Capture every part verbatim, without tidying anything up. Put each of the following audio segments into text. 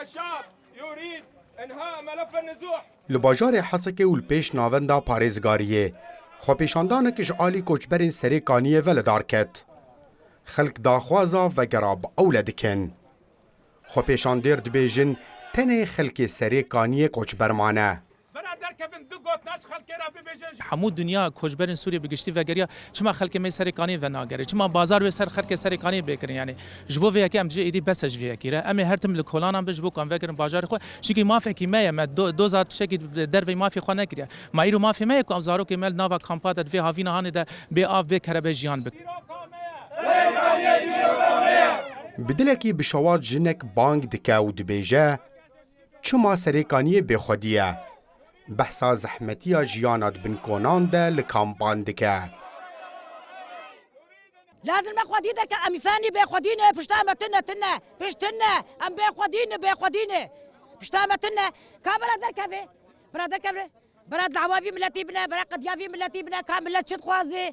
الشعب يريد إنهاء ملف النزوح. Li bajarê Hesekê û li pêş navenda parêzgariyê xwepêşandanek ji alî koçberên Serê Kaniyê ve li dar ket. Xelk daxwaza vegera bi ewle dikin. Xwepêşandêr dibêjin, tenê xelkê Serê Kaniyê koçber mane. Bera derkevin, du gotina ji xelkê re bibêjin. Hemû dinya koçberên Sûriyê bi giştî vegeriya, çima xelkê me Serê Kaniyê venagere? Çima bazar wê ser xelkê Serê Kaniyê bê kirin? Yanî ji bo vê yekê em dibêjin êdî bes e ji vê yekê re. Em ê her tim li kolanan bin ji bo ku em vegerin bajarê xwe. Çimkî mafekî me ye, me do-, doza tiştekî derveyî mafê xwe nekiriye. Ma îro mafê me ye ku em zarokê me li nava kampa de di vê havîna hanê de bê av, bê kerebe jiyan bikin. Bi dilekî bişewat jinek bang dike û dibêje, çima Serê Kaniyê bêxwedî ye? Behsa zehmetiya jiyana di bin konan de li kampan dike. Lazim me xwedî derke, em însanî bêxwedî ne, pişta me tune, tune, pişt tune, em bêxwedî ne, bêxwedî ne. Pişta me tune. Ka bira derkeve, bira derkeve. Bira dawa vî miletî bine, bira qediya vî miletî bine, ka milet çi dixwaze?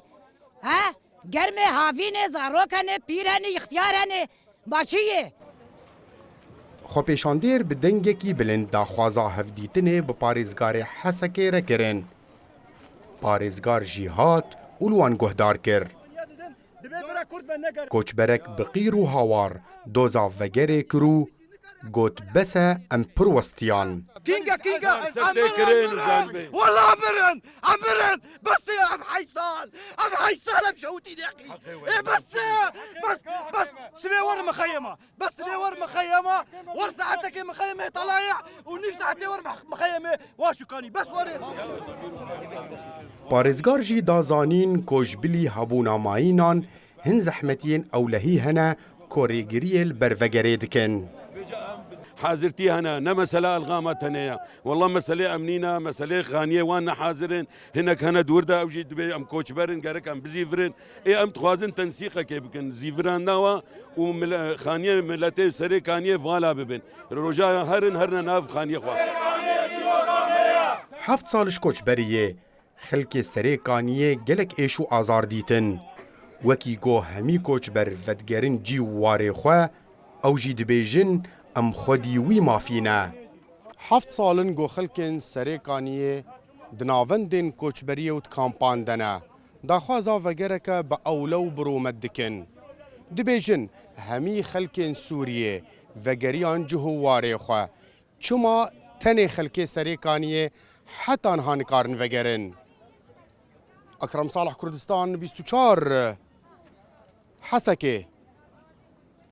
He? Germê havînê, zarok hene, pîr hene, ixtiyar hene. Ba çi ye? Xwepêşandêr bi dengekî bilind daxwaza hevdîtinê bi parêzgarê Hesekê re kirin. Parêzgar jî hat û li wan guhdar kir. Koçberek bi qîr û hawar doza vegerê kir û got, bes e, em pir westiyan. Kînga, kînga, em mirin, em mirin. Wela mirin, em mirin. Bes e, ev heysal, ev heysal em şewitî deqî. Ê, bes e, bes, bes, sibê werin mixeyema. Bes sibê werin mixeyema, wer saetekê mixeyemê talaya û nîv saetê werin mixeyemê wa şukanî. Bes werin. Parêzgar jî da zanîn ku ji bilî hebûna mayînan hin zehmetiyên ewlehî hene ku rêgiriyê li ber vegerê dikin. Hazirtî hene, ne mesela Elgama tenê ye. Wela meselê emnî ne, meselê xaniyê wan ne hazir in. Hinek hene di wir de, ew jî dibê em koçber in, gerek em bizîvirin. Ê em dixwazin tensîqekê bikin, zîvirandina wa û mile-, xaniyê miletê Serê Kaniyê vala bibin. Roja herin, herine nav xaniyê xwe. Heft sal ji koçberiyê. Xelkê Serê Kaniyê gelek êş û azar dîtin. Wekî ku hemî koçber vedigerin cî û warê xwe, ew jî dibêjin, em xwedî wî mafî ne. Heft sal in ku xelkên Serê Kaniyê di navendên koçberiyê û di kampan de ne. Daxwaza vegereke bi ewle û bi rûmet dikin. Dibêjin, hemî xelkên Sûriyê vegeriyan cih û warê xwe. Çima tenê xelkê Serê Kaniyê heta niha nikarin vegerin? Ekrem Salih, Kurdistan bîst û çar, Hesekê.